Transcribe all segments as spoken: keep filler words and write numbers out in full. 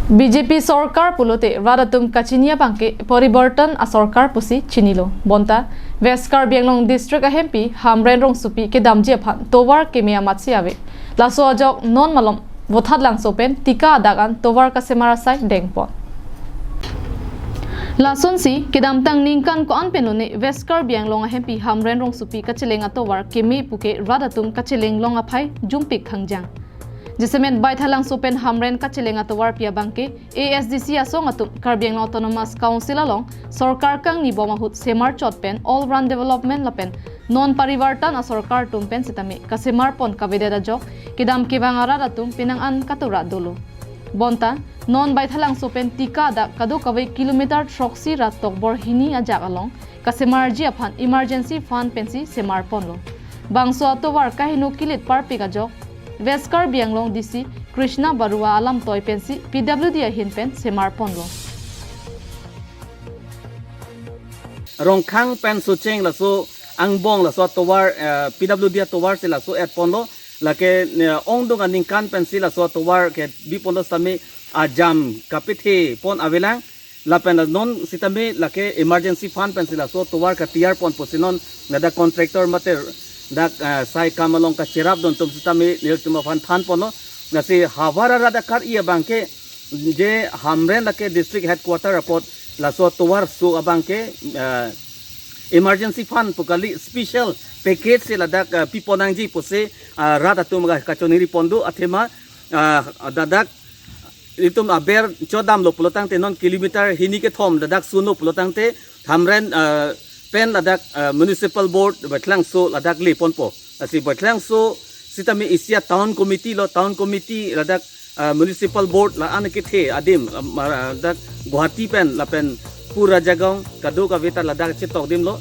B J P sorkar pulote rat atum kachini abangke poriborton asorkar pusi chinilo. Bonta West Karbi Anglong District ahempi Hamren rongsopi kedamji aphan tovar keme amatsi ave. Laso ajok non malom Vothatlangso pen Tika adak an tovar kasemar asai dengpon. Lasonsi kedamtang ningkan ko-an pen lone West Karbi Anglong ahempi Hamren rongsopi kacheleng atovar keme puke rat atum kacheleng long aphai jumpik khangjang. Jasemet Baithalangso pen Hamren kacheleng atovar pi abangke A S D C asong atum Karbi Anglong Autonomous Council along sorkar kangni bom ahut semar chot pen all round development lapen non poriborton asorkar atum pen sitame kasemar pon kavedet ajok kedam kevang arat atum penang an katura dolo. Bonta non Baithalangso pen Tika adak kadokave kilometer throksi ra tokbor hini ajak along kasemarji aphan emergency fund pensi semar ponlo. Bangso atovar kaheno kilit parpik ajok West Karbi Anglong D C Krishna Barua alamtoi pensi P W D ahin pen semar ponlo. Rongkhang pen Socheng laso angbong laso atovar, eh, P W D atovar si laso et ponlo, lake, eh, ongdung aningkan pensi laso atovar kebi ponlo sitame ajam kapethe pon avelang. Lapen non sitame lake emergency fund pensi laso tovar katiyar pon pusi non ladak contractor mate dak, eh, sai kam along kacherapdun atum sitame nelitum aphan than ponlo. Lasi havar arat akar-i abangke je Hamren lake district headquarter apot laso tovar so abangke, eh, emergency fund pu kali, special package si ladak, eh, pi pon nangji pusi, eh, rat atum ka kachoningri pon do athema, eh, ladak itum aber chodamlo pulotangte non kilometer hini kethom ladak suno pulotangte Hamren, eh, pen ladak, eh, municipal board Baithalangso ladak le ponpo. Lasi Baithalangso sitame isi atown committee lo, town committee ladak, eh, municipal board la-an kethe adim, eh, ma-, ladak Guwahati pen lapen Pura Jagong kadokave ta ladak chetok adim lo.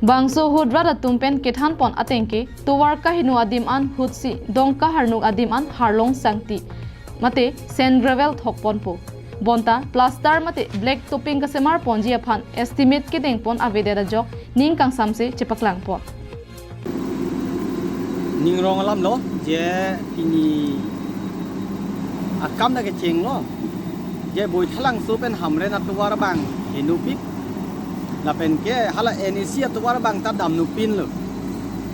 Bangso ahut rat atum pen kethan pon atengke tovar kaheno adim an ahutsi Dongka Harnuk adim an Harlong Sangti mate sand gravel thok ponpo. Bonta plaster mate black topping kasemar ponji aphan estimate kedeng pon avedet ajok ning kangsamse chepaklang pon. Ning rong alam lo, je pini akam ta kechenglo, je Baithalangso pen Hamren atovar abang henopik, lapen ke hala N A C atovar abang ta damnopinlo.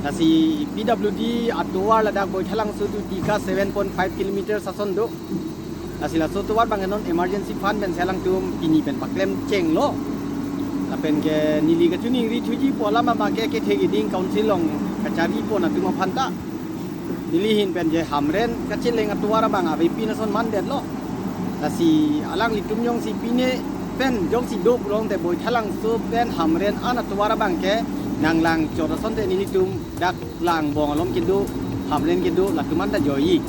Lasi P W D atovar ladak Baithalangso to Tika seven point five kilometers ason do. Lasi laso tovar abang non emergency fund pensi alangtum pini pen paklem chenglo. Lapen ke neli kachoningri thuji pu alam abangke kethe keding council along kachari pon atum aphan ta neli ahin pen je Hamren kacheleng atovar abang avepin ason mandetlo. Lasi alanglitum jongsi pine pen jongsi do pulotangte Baithalangso pen Hamren an atovar abangke nanglang chot asonte nelitum dak langbong along kedo, Hamren kedo, latum an ta joi.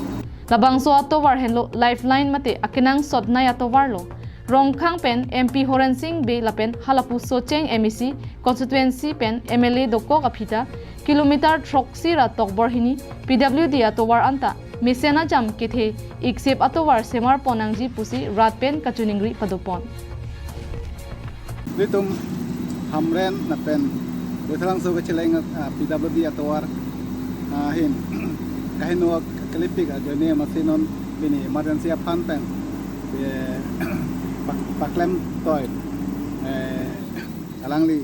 Labangso atovar henlo lifeline mate akenangsot nai atovar lo. Rongkhang pen M P Horen Sing Bey lapen halapu Socheng M A C constituency pen M L A dokok aphi ta kilometer throksi ra tokbor hini P W D atovar anta mesen ajam kethe iksip atovar semar pon nangji pusi rat pen kachoningri padopon. Nelitum Hamren lapen Baithalangso kacheleng, ah, P W D atovar, ah, ahin kaheno kalipik ajoine amatsi non pini emergency aphan pen, eh, pak-, paklem toi, eh, alangli,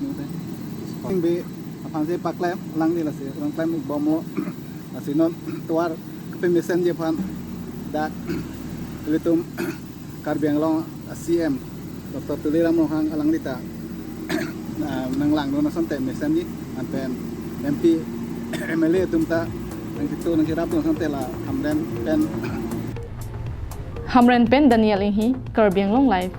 nute, Sing Bey aphansi paklem, alangli lasi paklem bomlo. Lasi non tovar kapemesenji aphan dak ilitum Karbi Anglong C M Doctor Tuliram Ronghang alangli ta, ah, nanglangdun asonte mesenji, anpen M P, M L A atum ta nangkitu nangkirapdun asonte la Hamren pen. Hamren pen Daniel Inghi, Karbi Anglong Live.